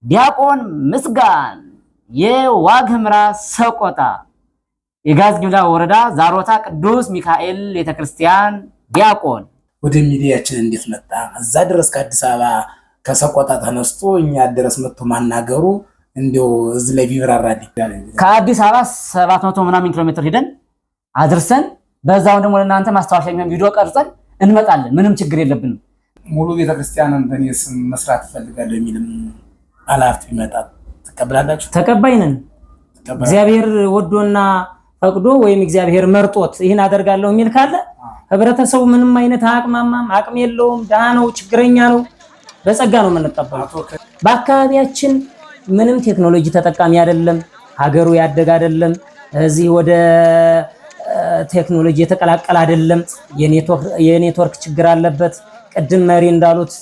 ዲያቆን ምስጋን የዋግ ኽምራ ሰቆጣ የጋዝጊብላ ወረዳ ዛሮታ ቅዱስ ሚካኤል ቤተክርስቲያን ዲያቆን። ወደ ሚዲያችን እንዴት መጣ? እዛ ድረስ ከአዲስ አበባ ከሰቆጣ ተነስቶ እኛ ድረስ መጥቶ ማናገሩ እንዲያው እዚህ ላይ ቢብራራልኝ። ከአዲስ አበባ 700 ምናምን ኪሎ ሜትር ሂደን አድርሰን በዛው ደግሞ ለእናንተ ማስታወሻ የሚሆን ቪዲዮ ቀርጸን እንመጣለን። ምንም ችግር የለብንም። ሙሉ ቤተክርስቲያንን በእኔ ስም መስራት እፈልጋለሁ የሚልም ባለሀብት ቢመጣ ትቀበላላችሁ? ተቀባይ ነን። እግዚአብሔር ወዶና ፈቅዶ ወይም እግዚአብሔር መርጦት ይህን አደርጋለሁ የሚል ካለ ህብረተሰቡ ምንም አይነት አቅማማም አቅም የለውም፣ ድሃ ነው፣ ችግረኛ ነው። በጸጋ ነው የምንቀበለው። በአካባቢያችን ምንም ቴክኖሎጂ ተጠቃሚ አይደለም፣ ሀገሩ ያደገ አይደለም፣ እዚህ ወደ ቴክኖሎጂ የተቀላቀለ አይደለም። የኔትወርክ ችግር አለበት። ቅድም መሪ እንዳሉት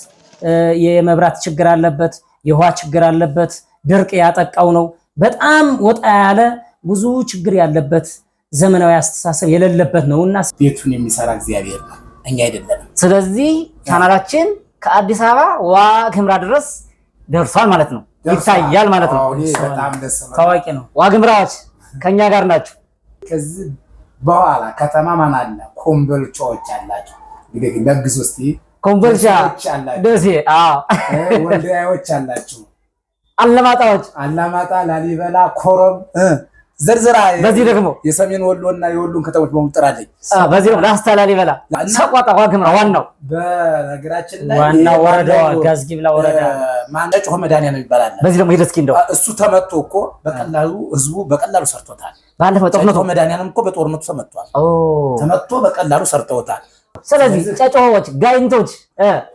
የመብራት ችግር አለበት፣ የውሃ ችግር አለበት፣ ድርቅ ያጠቃው ነው። በጣም ወጣ ያለ ብዙ ችግር ያለበት ዘመናዊ አስተሳሰብ የሌለበት ነውና ቤቱን የሚሰራ እግዚአብሔር ነው፣ እኛ አይደለንም። ስለዚህ ቻናላችን ከአዲስ አበባ ዋግ ኽምራ ድረስ ደርሷል ማለት ነው፣ ይታያል ማለት ነው። በጣም ደስ ብሎናል። ታዋቂ ነው። ዋግ ኽምራዎች ከኛ ጋር ናችሁ። ከዚህ በኋላ ከተማ ማን አለ? ኮምቦልቻዎች አላቸው። እንግዲህ ለግሱ እስቲ ኮምቦልቻ፣ ደሴ፣ አዎ፣ ወልዲያዎች አላችሁ፣ አላማጣዎች፣ አላማጣ፣ ላሊበላ፣ ኮረም ዘርዝራ። በዚህ ደግሞ የሰሜን ወሎና የወሎን ከተሞች በሙሉ ጥራለኝ። በዚህ ደግሞ ላስታ፣ ላሊበላ፣ ሰቆጣ፣ ዋግ ኽምራ ዋናው በነገራችን ላይ ዋና ወረዳዋ ጋዝጊብላ ወረዳ ማነጮ መድኃኒዓለም ይባላል። በዚህ ደግሞ ሂድ እስኪ እንደው እሱ ተመቶ እኮ በቀላሉ ህዝቡ በቀላሉ ሰርቶታል። ባለፈው ጦርነቱ መድኃኒዓለም እኮ በጦርነቱ ተመቷል። ተመቶ በቀላሉ ሰርተውታል። ስለዚህ ጨጮሆች፣ ጋይንቶች፣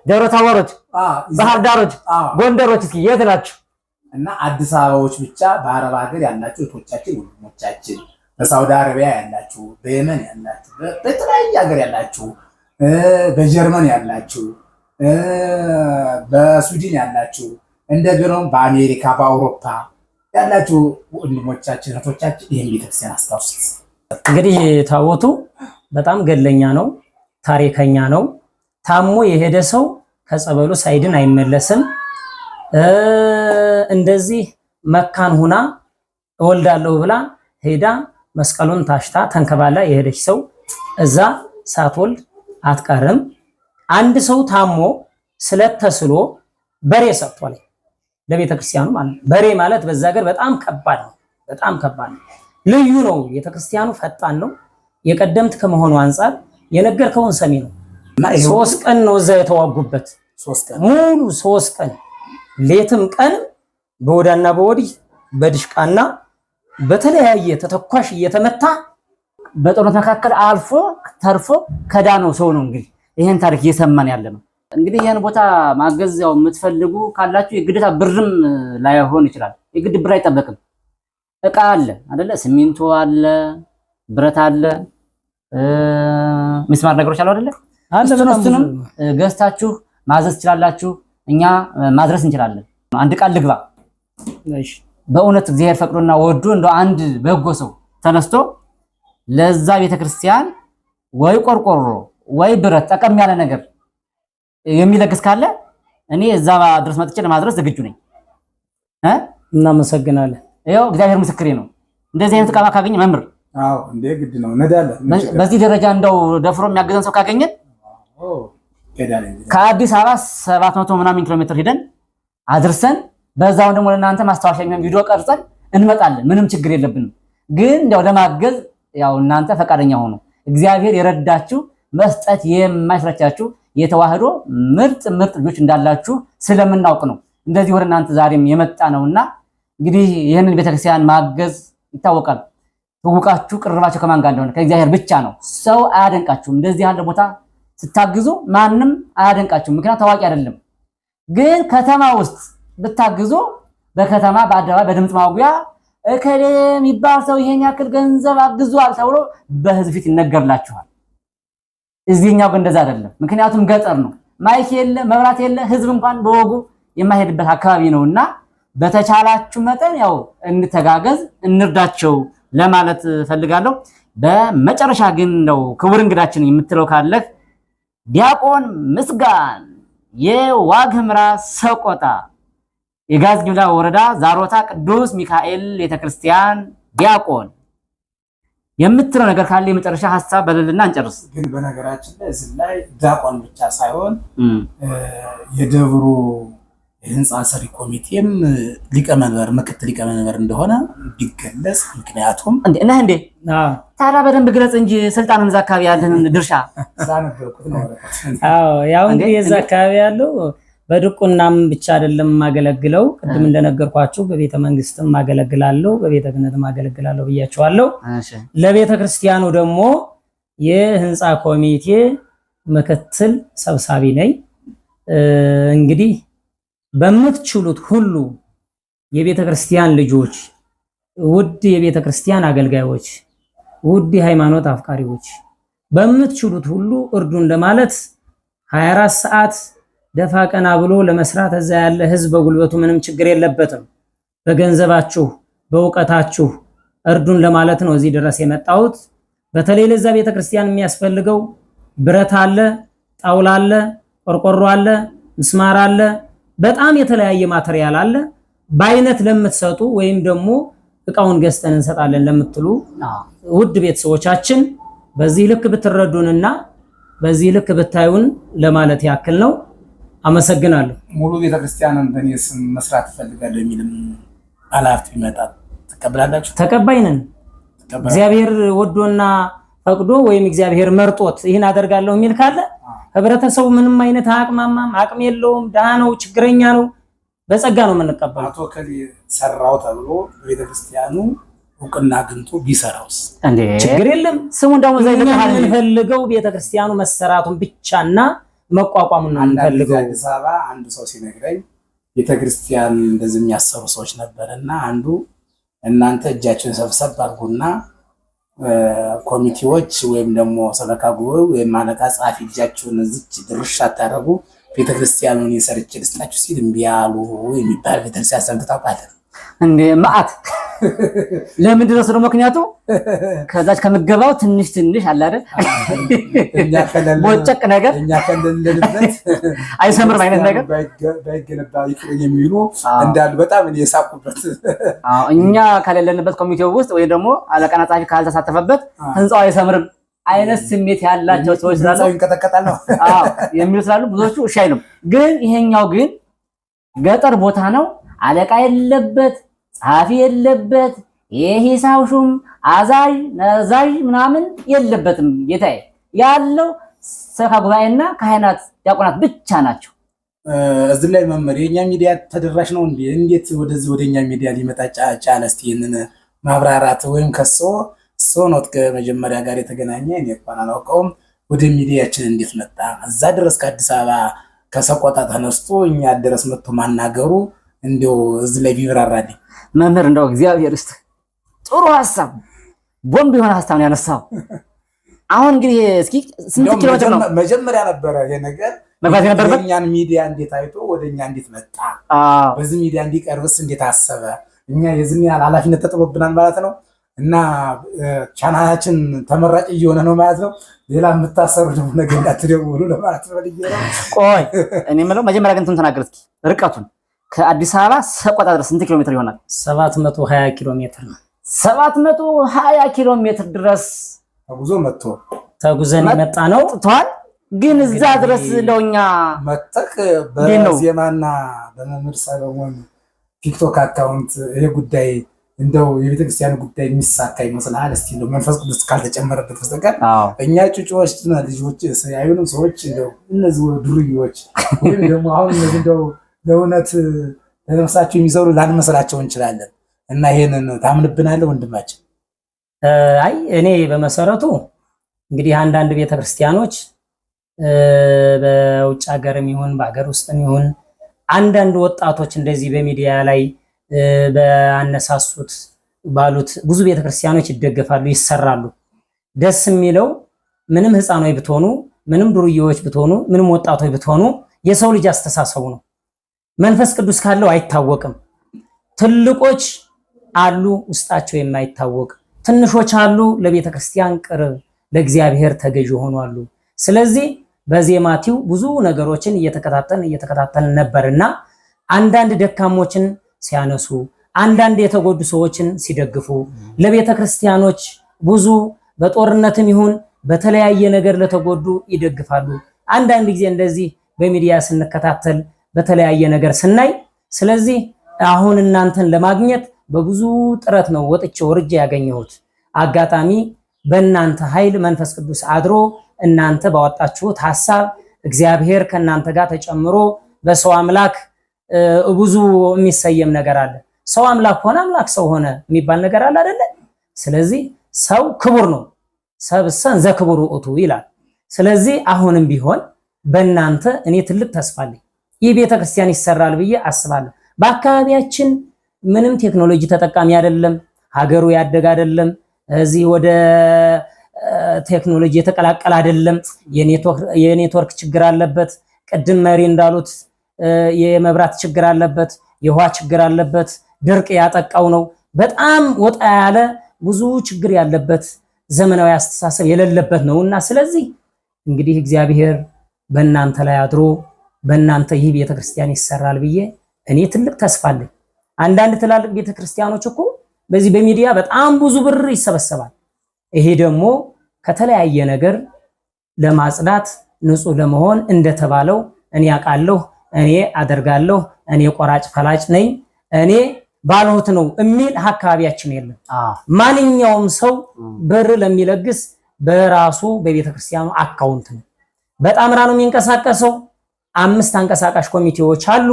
ደብረ ታቦሮች፣ ባህር ዳሮች፣ ጎንደሮች እስኪ የት ናችሁ? እና አዲስ አበባዎች ብቻ በአረብ ሀገር ያላችሁ እህቶቻችን ወንድሞቻችን፣ በሳውዲ አረቢያ ያላችሁ፣ በየመን ያላችሁ፣ በተለያየ ሀገር ያላችሁ፣ በጀርመን ያላችሁ፣ በስዊድን ያላችሁ፣ እንደገናም በአሜሪካ በአውሮፓ ያላችሁ ወንድሞቻችን እህቶቻችን ይህን ቤተክርስቲያን አስታውሱት። እንግዲህ ታቦቱ በጣም ገለኛ ነው፣ ታሪከኛ ነው። ታሞ የሄደ ሰው ከጸበሉ ሳይድን አይመለስም። እንደዚህ መካን ሁና እወልዳለሁ ብላ ሄዳ መስቀሉን ታሽታ ተንከባላ የሄደች ሰው እዛ ሳትወልድ አትቀርም። አንድ ሰው ታሞ ስለት ተስሎ በሬ ሰጥቷል ለቤተ ክርስቲያኑ ማለት ነው። በሬ ማለት በዛ ሀገር በጣም ከባድ ነው፣ በጣም ከባድ ነው። ልዩ ነው። ቤተክርስቲያኑ ፈጣን ነው። የቀደምት ከመሆኑ አንጻር የነገርከውን ሰሚ ነው። 3 ቀን ነው እዛ የተዋጉበት፣ ሙሉ 3 ቀን ሌትም ቀንም በወዳና በወዲህ በድሽቃና በተለያየ ተተኳሽ እየተመታ በጦርነት መካከል አልፎ ተርፎ ከዳነው ሰው ነው። እንግዲህ ይሄን ታሪክ እየሰማን ያለ ነው። እንግዲህ ይሄን ቦታ ማገዝ ያው የምትፈልጉ ካላችሁ የግዴታ ብርም ላይሆን ይችላል። የግድ ብር አይጠበቅም። እቃ አለ አይደለ? ሲሚንቶ አለ፣ ብረት አለ፣ ሚስማር ነገሮች አሉ አይደለ? እሱንም ገዝታችሁ ማዘዝ ትችላላችሁ። እኛ ማድረስ እንችላለን። አንድ ቃል ልግባ። በእውነት እግዚአብሔር ፈቅዶና ወዶ እንደ አንድ በጎ ሰው ተነስቶ ለዛ ቤተክርስቲያን ወይ ቆርቆሮ ወይ ብረት ጠቀም ያለ ነገር የሚለግስ ካለ እኔ እዛ ድረስ መጥቼ ለማድረስ ዝግጁ ነኝ። እናመሰግናለን። ይኸው እግዚአብሔር ምስክሬ ነው። እንደዚህ አይነት ዕቃ ካገኘ መምህር፣ አዎ እንዴ ግድ ነው ነዳለን። በዚህ ደረጃ እንደው ደፍሮ የሚያግዘን ሰው ካገኘን ከአዲስ አበባ 700 ምናምን ኪሎ ሜትር ሂደን አድርሰን በዛው ደግሞ ለእናንተ ማስታወሻ የሚሆን ቪዲዮ ቀርጸን እንመጣለን። ምንም ችግር የለብንም። ግን እንደው ለማገዝ ያው እናንተ ፈቃደኛ ሆኑ። እግዚአብሔር የረዳችሁ መስጠት የማይሰለቻችሁ የተዋህዶ ምርጥ ምርጥ ልጆች እንዳላችሁ ስለምናውቅ ነው እንደዚህ ወደ እናንተ ዛሬም የመጣ ነውና እንግዲህ ይህንን ቤተክርስቲያን ማገዝ ይታወቃል። ትውቃችሁ ቅርባችሁ ከማን ጋር እንደሆነ ከእግዚአብሔር ብቻ ነው። ሰው አያደንቃችሁም። እንደዚህ ያለ ቦታ ስታግዙ ማንም አያደንቃችሁም፣ ምክንያት ታዋቂ አይደለም። ግን ከተማ ውስጥ ብታግዙ በከተማ በአደባባይ በድምፅ ማጉያ እከሌ የሚባል ሰው ይሄን ያክል ገንዘብ አግዟል ተብሎ በህዝብ ፊት ይነገርላችኋል። እዚህኛው ግን እንደዛ አይደለም። ምክንያቱም ገጠር ነው፣ ማይክ የለ፣ መብራት የለ፣ ህዝብ እንኳን በወጉ የማይሄድበት አካባቢ ነውና በተቻላችሁ መጠን ያው እንተጋገዝ፣ እንርዳቸው ለማለት ፈልጋለሁ። በመጨረሻ ግን ነው ክቡር እንግዳችን የምትለው ካለህ ዲያቆን ምስጋን የዋግ ኽምራ ሰቆጣ የጋዝጊብላ ወረዳ ዛሮታ ቅዱስ ሚካኤል ቤተክርስቲያን ዲያቆን የምትለው ነገር ካለ የመጨረሻ ሀሳብ በልልና እንጨርስ። ግን በነገራችን ላይ እዚህ ላይ ዲያቆን ብቻ ሳይሆን የደብሩ የህንፃ ሰሪ ኮሚቴም ሊቀመንበር ምክትል ሊቀመንበር እንደሆነ ቢገለጽ። ምክንያቱም እንዴ ነህ እንዴ? ታዲያ በደንብ ግለጽ እንጂ ስልጣንን እዛ አካባቢ ያለህን ድርሻ። አዎ ያው እንግዲህ የዛ አካባቢ ያለው በድቁናም ብቻ አይደለም የማገለግለው። ቅድም እንደነገርኳችሁ በቤተ መንግስትም አገለግላለሁ፣ በቤተ ክህነትም አገለግላለሁ ብያችኋለሁ። ለቤተ ክርስቲያኑ ደግሞ የህንፃ ኮሚቴ ምክትል ሰብሳቢ ነኝ። እንግዲህ በምትችሉት ሁሉ የቤተ ክርስቲያን ልጆች፣ ውድ የቤተ ክርስቲያን አገልጋዮች፣ ውድ የሃይማኖት አፍቃሪዎች በምትችሉት ሁሉ እርዱን ለማለት 24 ሰዓት ደፋ ቀና ብሎ ለመስራት እዛ ያለ ህዝብ በጉልበቱ ምንም ችግር የለበትም። በገንዘባችሁ በእውቀታችሁ እርዱን ለማለት ነው እዚህ ድረስ የመጣሁት። በተለይ ለዛ ቤተ ክርስቲያን የሚያስፈልገው ብረት አለ፣ ጣውላ አለ፣ ቆርቆሮ አለ፣ ምስማር አለ፣ በጣም የተለያየ material አለ። በአይነት ለምትሰጡ ወይም ደግሞ እቃውን ገዝተን እንሰጣለን ለምትሉ ውድ ቤተሰቦቻችን በዚህ ልክ ብትረዱንና በዚህ ልክ ብታዩን ለማለት ያክል ነው። አመሰግናለሁ። ሙሉ ቤተክርስቲያንን በእኔ ስም መስራት እፈልጋለሁ የሚልም ባለሀብት ቢመጣ ትቀበላላችሁ? ተቀባይ ነን። እግዚአብሔር ወዶና ፈቅዶ ወይም እግዚአብሔር መርጦት ይህን አደርጋለሁ የሚል ካለ ህብረተሰቡ ምንም አይነት አቅማማም አቅም የለውም፣ ድሃ ነው፣ ችግረኛ ነው፣ በጸጋ ነው የምንቀበለው። አቶ ከሌ ሰራው ተብሎ በቤተክርስቲያኑ እውቅና አግኝቶ ቢሰራውስ እንዴ ችግር የለም። ስሙ እንደውም እዛ እኛ ይለጥፋል። የምንፈልገው ቤተክርስቲያኑ መሰራቱን ብቻና መቋቋሙን ነው አንዳንድ ጊዜ የምንፈልገው። አዲስ አበባ አንድ ሰው ሲነግረኝ ቤተክርስቲያን እንደዚህ የሚያሰሩ ሰዎች ነበር እና አንዱ እናንተ እጃችሁን ሰብሰብ አድርጉና ኮሚቴዎች ወይም ደግሞ ሰበካ ጉባኤ ወይም አለቃ ጸሐፊ እጃችሁን እዚች ድርሻ አታደርጉ ቤተክርስቲያኑን የሰርቼ ልስጣችሁ ሲል እምቢ አሉ የሚባል ቤተክርስቲያን ሰምተህ ታውቃለህ? እንዴ መዓት ለምንድን ነው ስለው ምክንያቱ ከዛች ከምገባው ትንሽ ትንሽ አለ አይደል እኛ ከሌለን ቦጨቅ ነገር እኛ ከሌለንበት አይሰምርም አይነት ነገር ባይገነባ ይቅር የሚሉ እንዳሉ በጣም እኔ የሳቁበት። አዎ፣ እኛ ከሌለንበት ኮሚቴው ውስጥ ወይ ደግሞ አለቃና ጸሐፊ ካልተሳተፈበት ህንፃው አይሰምርም አይነት ስሜት ያላቸው ሰዎች ስላሉ ህንፃው ይንቀጠቀጣል ነው። አዎ የሚሉ ስላሉ ብዙዎቹ እሺ አይሉም። ግን ይሄኛው ግን ገጠር ቦታ ነው። አለቃ የለበት፣ ጸሐፊ የለበት፣ የሂሳብ ሹም አዛዥ ነዛዥ ምናምን የለበትም። ጌታዬ ያለው ሰበካ ጉባኤና ካህናት ዲያቆናት ብቻ ናቸው። እዚህ ላይ መምህር የኛ ሚዲያ ተደራሽ ነው እንዴ? እንዴት ወደዚህ ወደኛ ሚዲያ ሊመጣ ቻለ? እስቲ ይህንን ማብራራት ወይም ከሶ እሶ ነው ከመጀመሪያ ጋር የተገናኘ እኔ እንኳን አላውቀውም። ወደ ሚዲያችን እንዴት መጣ? እዛ ድረስ ከአዲስ አበባ ከሰቆጣ ተነስቶ እኛ ድረስ መጥቶ ማናገሩ እንዲያው እዚህ ላይ ቢብራራልኝ። መምህር እንደው እግዚአብሔር ይስጥ ጥሩ ሀሳብ ቦምብ የሆነ ሀሳብ ነው ያነሳው። አሁን እንግዲህ እስኪ ስንት ኪሎ ሜትር ነው መጀመሪያ ነበረ ይሄ ነገር መግባት የነበረበት? የእኛን ሚዲያ እንዴት አይቶ ወደ እኛ እንዴት መጣ? አዎ በዚህ ሚዲያ እንዲቀርብስ እንዴት አሰበ? እኛ የዚህን ያህል ኃላፊነት ተጥሎብናል ማለት ነው። እና ቻናላችን ተመራጭ እየሆነ ነው ማለት ነው። ሌላ የምታሰሩ ደግሞ ነገር እንዳትደውሉ ለማለት ፈልጌ ነው። ቆይ እኔ የምለው መጀመሪያ ግን እንትን ተናገር እስኪ ርቀቱን ከአዲስ አበባ ሰቆጣ ድረስ ስንት ኪሎ ሜትር ይሆናል? 720 ኪሎ ሜትር ነው 720 ኪሎ ሜትር ድረስ ተጉዞ መጥቶ ተጉዘን የመጣ ነው። መጥቷል። ግን እዛ ድረስ እንደው እኛ መጠቅ እንዴት ነው? በዜማና በመምህር ሰለሞን ቲክቶክ account ይሄ ጉዳይ እንደው የቤተክርስቲያን ጉዳይ የሚሳካ ይመስልሃል? እስቲ እንደው መንፈስ ቅዱስ ካልተጨመረበት በስተቀር አዎ እኛ ጩጮዎች ልጆች ያዩንም ሰዎች እንደው እነዚህ ዱርዬዎች ወይም ደግሞ አሁን እነዚህ እንደው ለእውነት ለነፍሳቸው የሚሰሩ ላንመስላቸው እንችላለን። እና ይሄንን ታምንብናለህ ወንድማችን? አይ እኔ በመሰረቱ እንግዲህ አንዳንድ ቤተክርስቲያኖች በውጭ ሀገርም ይሁን በሀገር ውስጥም ይሁን አንዳንድ ወጣቶች እንደዚህ በሚዲያ ላይ በአነሳሱት ባሉት ብዙ ቤተክርስቲያኖች ይደገፋሉ፣ ይሰራሉ። ደስ የሚለው ምንም ሕፃኖች ብትሆኑ፣ ምንም ዱርዬዎች ብትሆኑ፣ ምንም ወጣቶች ብትሆኑ የሰው ልጅ አስተሳሰቡ ነው። መንፈስ ቅዱስ ካለው አይታወቅም። ትልቆች አሉ ውስጣቸው የማይታወቅ፣ ትንሾች አሉ ለቤተ ክርስቲያን ቅርብ ለእግዚአብሔር ተገዥ የሆኑ አሉ። ስለዚህ በዜማቲው ብዙ ነገሮችን እየተከታተልን እየተከታተልን ነበርና አንዳንድ ደካሞችን ሲያነሱ፣ አንዳንድ የተጎዱ ሰዎችን ሲደግፉ፣ ለቤተ ክርስቲያኖች ብዙ በጦርነትም ይሁን በተለያየ ነገር ለተጎዱ ይደግፋሉ። አንዳንድ ጊዜ እንደዚህ በሚዲያ ስንከታተል በተለያየ ነገር ስናይ፣ ስለዚህ አሁን እናንተን ለማግኘት በብዙ ጥረት ነው ወጥቼ ወርጄ ያገኘሁት። አጋጣሚ በእናንተ ኃይል መንፈስ ቅዱስ አድሮ እናንተ ባወጣችሁት ሐሳብ እግዚአብሔር ከእናንተ ጋር ተጨምሮ በሰው አምላክ ብዙ የሚሰየም ነገር አለ። ሰው አምላክ ሆነ አምላክ ሰው ሆነ የሚባል ነገር አለ አይደለ? ስለዚህ ሰው ክቡር ነው። ሰብሰን ዘክቡር ውእቱ ይላል። ስለዚህ አሁንም ቢሆን በእናንተ እኔ ትልቅ ተስፋ አለኝ። ይህ ቤተክርስቲያን ይሰራል ብዬ አስባለሁ። በአካባቢያችን ምንም ቴክኖሎጂ ተጠቃሚ አይደለም፣ ሀገሩ ያደገ አይደለም፣ እዚህ ወደ ቴክኖሎጂ የተቀላቀለ አይደለም። የኔትወርክ ችግር አለበት። ቅድም መሪ እንዳሉት የመብራት ችግር አለበት፣ የውሃ ችግር አለበት፣ ድርቅ ያጠቃው ነው። በጣም ወጣ ያለ ብዙ ችግር ያለበት ዘመናዊ አስተሳሰብ የሌለበት ነው እና ስለዚህ እንግዲህ እግዚአብሔር በእናንተ ላይ አድሮ በእናንተ ይህ ቤተክርስቲያን ይሰራል ብዬ እኔ ትልቅ ተስፋ አለኝ። አንዳንድ ትላልቅ ቤተክርስቲያኖች እኮ በዚህ በሚዲያ በጣም ብዙ ብር ይሰበሰባል። ይሄ ደግሞ ከተለያየ ነገር ለማጽዳት ንጹህ ለመሆን እንደተባለው እኔ አውቃለሁ፣ እኔ አደርጋለሁ፣ እኔ ቆራጭ ፈላጭ ነኝ፣ እኔ ባልሁት ነው የሚል አካባቢያችን የለም። ማንኛውም ሰው ብር ለሚለግስ በራሱ በቤተክርስቲያኑ account ነው። በጣምራ ነው የሚንቀሳቀሰው። 5 አንቀሳቃሽ ኮሚቴዎች አሉ።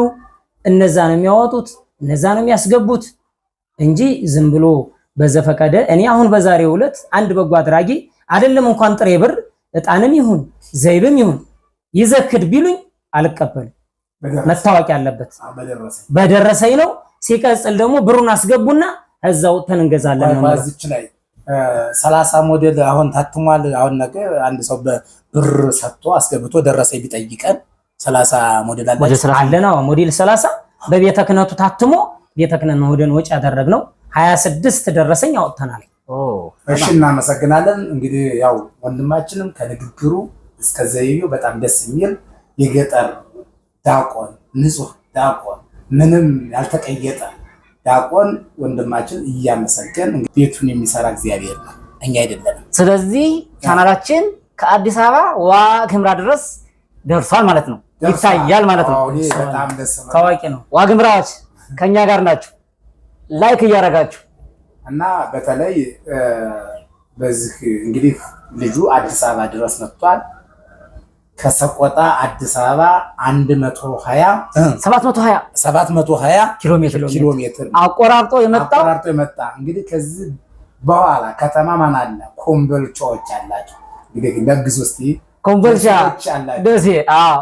እነዛ ነው የሚያወጡት፣ እነዛ ነው የሚያስገቡት እንጂ ዝም ብሎ በዘፈቀደ እኔ አሁን በዛሬው ዕለት አንድ በጎ አድራጊ አይደለም እንኳን ጥሬ ብር እጣንም ይሁን ዘይብም ይሁን ይዘክድ ቢሉኝ አልቀበልም። መታወቂያ አለበት፣ በደረሰኝ ነው። ሲቀጽል ደግሞ ብሩን አስገቡና እዛው ወጥተን እንገዛለን ነው። በዚች ላይ 30 ሞዴል አሁን ታትሟል። አሁን ነገ አንድ ሰው በብር ሰጥቶ አስገብቶ ደረሰኝ ቢጠይቀን 30 ሞዴል አለ አለና ሞዴል 30 በቤተ ክህነቱ ታትሞ ቤተ ክህነት ነው ወደን ወጪ ያደረግነው 26 ደረሰኝ አወጥተናል። እሺ እናመሰግናለን። እንግዲህ ያው ወንድማችንም ከንግግሩ እስከ ዘይቤው በጣም ደስ የሚል የገጠር ዲያቆን ንጹህ ዲያቆን ምንም ያልተቀየጠ ዲያቆን ወንድማችን እያመሰገን ቤቱን የሚሰራ እግዚአብሔር ነው፣ እኛ አይደለንም። ስለዚህ ቻናላችን ከአዲስ አበባ ዋግ ኽምራ ድረስ ደርሷል ማለት ነው፣ ይታያል ማለት ነው። በጣም ደስ ታዋቂ ነው። ዋግ ኽምራዎች ከኛ ጋር ናችሁ፣ like እያደረጋችሁ እና በተለይ በዚህ እንግዲህ ልጁ አዲስ አበባ ድረስ መጥቷል። ከሰቆጣ አዲስ አበባ 120 720 ኪሎ ሜትር አቆራርጦ የመጣ እንግዲህ ከዚህ በኋላ ከተማ ማን አለ? ኮምቦልቻዎች አላቸው። እንግዲህ ለግዙ እስቲ ኮምቦልቻ፣ ደሴ፣ አዎ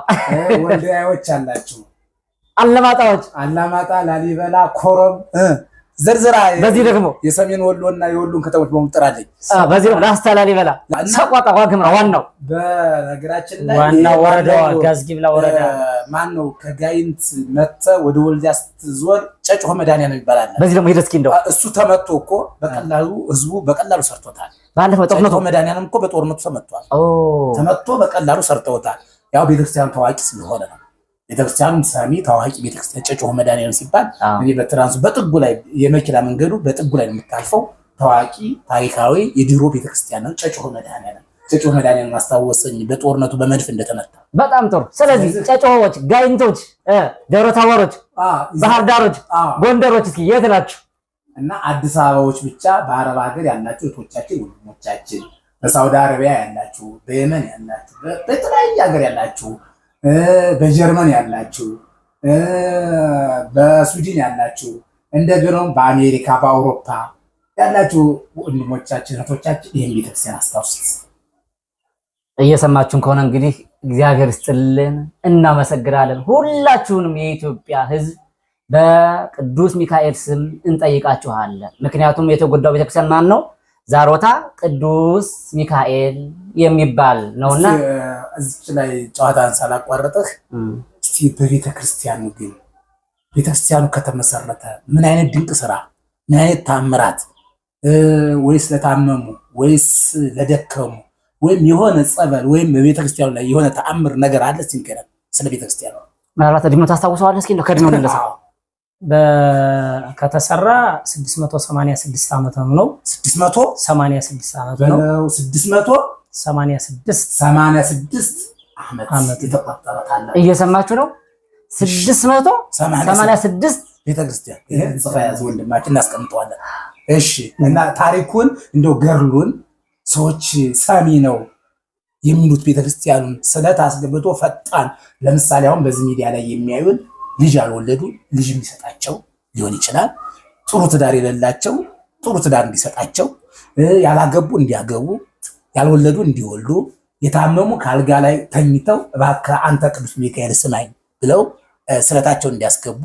ወልዲያዎች አላቸው፣ አላማጣዎች፣ አላማጣ፣ ላሊበላ፣ ኮረም ዘርዝራ። በዚህ ደግሞ የሰሜን ወሎና የወሎን ከተሞች በሙሉ ጥራለኝ። በዚህ ደግሞ ላስታ፣ ላሊበላ፣ ሰቆጣ፣ ዋግኽምራ ዋናው በነገራችን ላይ ዋናው ወረዳዋ ጋዝጊብላ ወረዳ ማን ነው? ከጋይንት መጥተ ወደ ወልዲያ ስትዞር ጨጭሆ መድኃኒዓለም ይባላል። በዚህ ደግሞ ሂደት እስኪ እንደው እሱ ተመቶ እኮ በቀላሉ ህዝቡ በቀላሉ ሰርቶታል። ባለፈው ጦርነቱ መድኃኒዓለም እኮ በጦርነቱ ተመቷል። ተመቶ በቀላሉ ሰርተውታል። ያው ቤተክርስቲያኑ ታዋቂ ስለሆነ ነው። ቤተክርስቲያኑ ሰሚ ታዋቂ ቤተክርስቲያን ጨጭሆ መድኃኒዓለም ሲባል እኔ በትራንሱ በጥጉ ላይ የመኪና መንገዱ በጥጉ ላይ ነው የምታልፈው። ታዋቂ ታሪካዊ የድሮ ቤተክርስቲያን ነው ጨጭሆ መድኃኒዓለም። ጨጭሆ መድኃኒዓለም አስታወሰኝ በጦርነቱ በመድፍ እንደተመታ። በጣም ጥሩ። ስለዚህ ጨጭሆዎች፣ ጋይንቶች፣ ደብረ ታቦሮች፣ ባህር ዳሮች፣ ጎንደሮች እስኪ የት ናችሁ? እና አዲስ አበባዎች ብቻ በአረብ ሀገር ያላችሁ እህቶቻችን ወንድሞቻችን፣ በሳውዲ አረቢያ ያላችሁ፣ በየመን ያላችሁ፣ በተለያየ ሀገር ያላችሁ፣ በጀርመን ያላችሁ፣ በስዊድን ያላችሁ፣ እንደገናም በአሜሪካ በአውሮፓ ያላችሁ ወንድሞቻችን እህቶቻችን ይህን ቤተክርስቲያን አስታውሱት። እየሰማችሁን ከሆነ እንግዲህ እግዚአብሔር ይስጥልን፣ እናመሰግናለን። ሁላችሁንም የኢትዮጵያ ሕዝብ በቅዱስ ሚካኤል ስም እንጠይቃችኋለን። ምክንያቱም የተጎዳው ቤተክርስቲያን ማን ነው? ዛሮታ ቅዱስ ሚካኤል የሚባል ነውና እዚች ላይ ጨዋታን ሳላቋርጥህ እስቲ በቤተክርስቲያኑ ግን ቤተክርስቲያኑ ከተመሰረተ ምን አይነት ድንቅ ስራ፣ ምን አይነት ታምራት፣ ወይስ ለታመሙ ወይስ ለደከሙ ወይም የሆነ ጸበል ወይም በቤተክርስቲያኑ ላይ የሆነ ተአምር ነገር አለ? እስኪ ንገረን ስለ ቤተክርስቲያኑ። ምናልባት እድሜው ታስታውሰዋለህ? እስኪ እንደው ከእድሜው እንነሳ። ከተሰራ 686 ዓመት ነው። 686 ዓመት ነው። 686 ዓመት የተቆጠረ ታላቅ እየሰማችሁ ነው። 686 ቤተክርስቲያን ይሄን ጽፋ ያዝ ወንድማችን፣ እናስቀምጠዋለን። እሺ፣ እና ታሪኩን እንደው ገድሉን ሰዎች ሰሚ ነው የሚሉት ቤተክርስቲያኑን ስለት አስገብቶ ፈጣን፣ ለምሳሌ አሁን በዚህ ሚዲያ ላይ የሚያዩን ልጅ ያልወለዱ ልጅ የሚሰጣቸው ሊሆን ይችላል። ጥሩ ትዳር የሌላቸው ጥሩ ትዳር እንዲሰጣቸው፣ ያላገቡ እንዲያገቡ፣ ያልወለዱ እንዲወልዱ፣ የታመሙ ከአልጋ ላይ ተኝተው እባክህ አንተ ቅዱስ ሚካኤል ስማኝ ብለው ስለታቸውን እንዲያስገቡ፣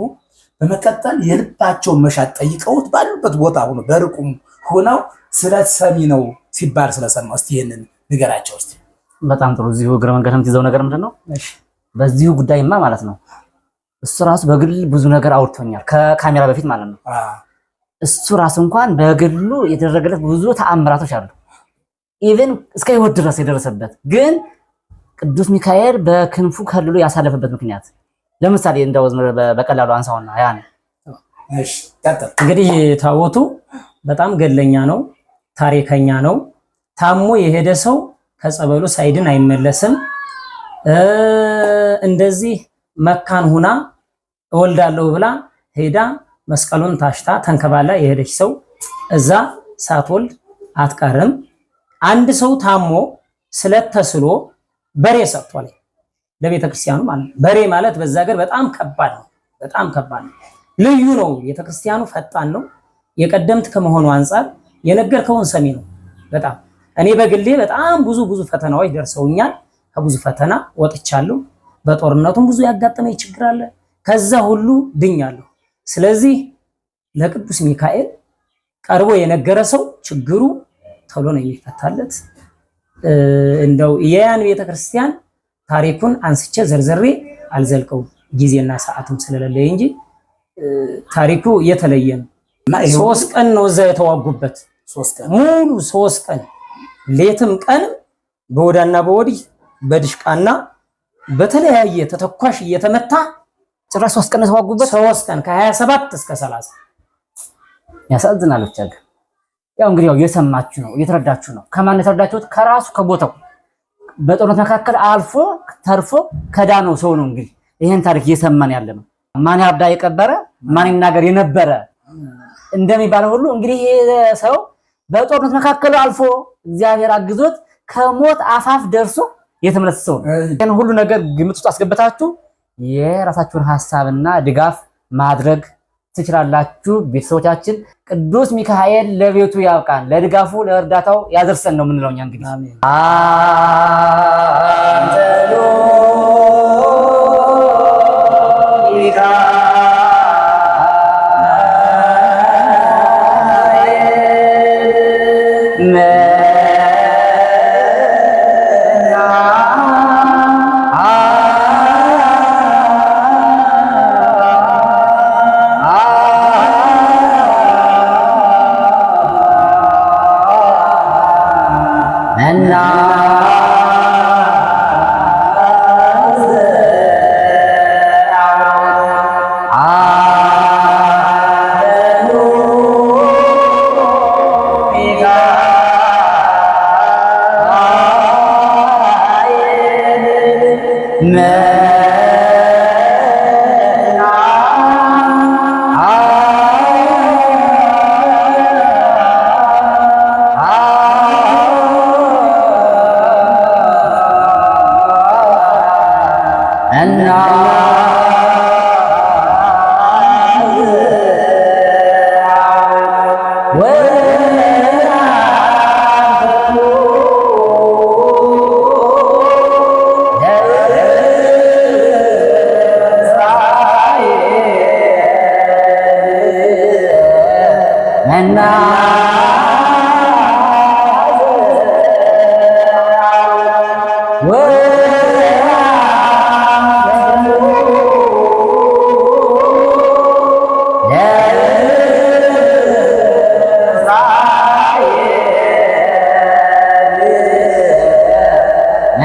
በመቀጠል የልባቸውን መሻት ጠይቀውት ባሉበት ቦታ ሆኖ በርቁም ሆነው ስለት ሰሚ ነው ሲባል ስለሰማሁ እስቲ ይህንን ንገራቸው እስቲ። በጣም ጥሩ። እዚሁ እግረ መንገድ የምትይዘው ነገር ምንድን ነው? በዚሁ ጉዳይማ ማለት ነው እሱ ራሱ በግል ብዙ ነገር አውርቶኛል፣ ከካሜራ በፊት ማለት ነው። እሱ ራሱ እንኳን በግሉ የተደረገለት ብዙ ተአምራቶች አሉ። Even እስከ ህይወት ድረስ የደረሰበት ግን ቅዱስ ሚካኤል በክንፉ ከልሎ ያሳለፈበት ምክንያት ለምሳሌ እንደው በቀላሉ አንሳውና ያን እሺ፣ ቀጥል። እንግዲህ ታቦቱ በጣም ገድለኛ ነው፣ ታሪከኛ ነው። ታሞ የሄደ ሰው ከጸበሉ ሳይድን አይመለስም። እንደዚህ መካን ሁና እወልዳለሁ ብላ ሄዳ መስቀሉን ታሽታ ተንከባላ የሄደች ሰው እዛ ሳትወልድ አትቀርም። አንድ ሰው ታሞ ስለት ተስሎ በሬ ሰጥቷል ለቤተ ክርስቲያኑ ማለት ነው። በሬ ማለት በዛ ሀገር በጣም ከባድ ነው፣ በጣም ከባድ ነው። ልዩ ነው። ቤተክርስቲያኑ ፈጣን ነው። የቀደምት ከመሆኑ አንጻር የነገርከውን ሰሚ ነው። በጣም እኔ በግሌ በጣም ብዙ ብዙ ፈተናዎች ደርሰውኛል። ከብዙ ፈተና ወጥቻለሁ። በጦርነቱም ብዙ ያጋጠመኝ ችግር አለ። ከዛ ሁሉ ድኛለሁ። ስለዚህ ለቅዱስ ሚካኤል ቀርቦ የነገረ ሰው ችግሩ ቶሎ ነው የሚፈታለት። እንደው የያን ቤተክርስቲያን ታሪኩን አንስቼ ዘርዝሬ አልዘልቀውም ጊዜና ሰዓትም ስለሌለ እንጂ ታሪኩ የተለየ ነው። 3 ቀን ነው እዛ የተዋጉበት። ሙሉ 3 ቀን ሌትም ቀንም በወዳና በወዲህ በድሽቃና በተለያየ ተተኳሽ እየተመታ ጭራሽ 3 ቀን የተዋጉበት። 3 ቀን ከ27 እስከ 30። ያሳዝናል። ብቻ ግን ያው እንግዲህ ያው እየሰማችሁ ነው፣ እየተረዳችሁ ነው። ከማን የተረዳችሁት? ከራሱ ከቦታው በጦርነት መካከል አልፎ ተርፎ ከዳነው ሰው ነው። እንግዲህ ይሄን ታሪክ እየሰማን ያለ ነው። ማን ያርዳ የቀበረ ማን ይናገር የነበረ እንደሚባለው ሁሉ እንግዲህ ይሄ ሰው በጦርነት መካከል አልፎ እግዚአብሔር አግዞት ከሞት አፋፍ ደርሶ የተመለሰ ሰው ነው። ይሄን ሁሉ ነገር ግምት ውስጥ አስገብታችሁ የራሳችሁን ሀሳብና ድጋፍ ማድረግ ትችላላችሁ። ቤተሰቦቻችን ቅዱስ ሚካኤል ለቤቱ ያብቃን፣ ለድጋፉ ለእርዳታው ያደርሰን ነው የምንለው እኛ እንግዲህ።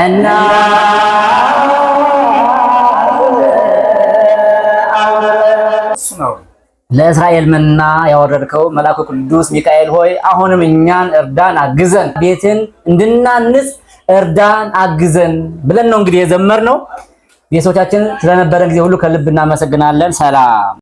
መና ለእስራኤል መና ያወረድከው መልአኩ ቅዱስ ሚካኤል ሆይ አሁንም እኛን እርዳን፣ አግዘን፣ ቤትን እንድናንጽ እርዳን፣ አግዘን ብለን ነው እንግዲህ የዘመርነው። ቤተሰቦቻችን ስለነበረን ጊዜ ሁሉ ከልብ እናመሰግናለን። ሰላም።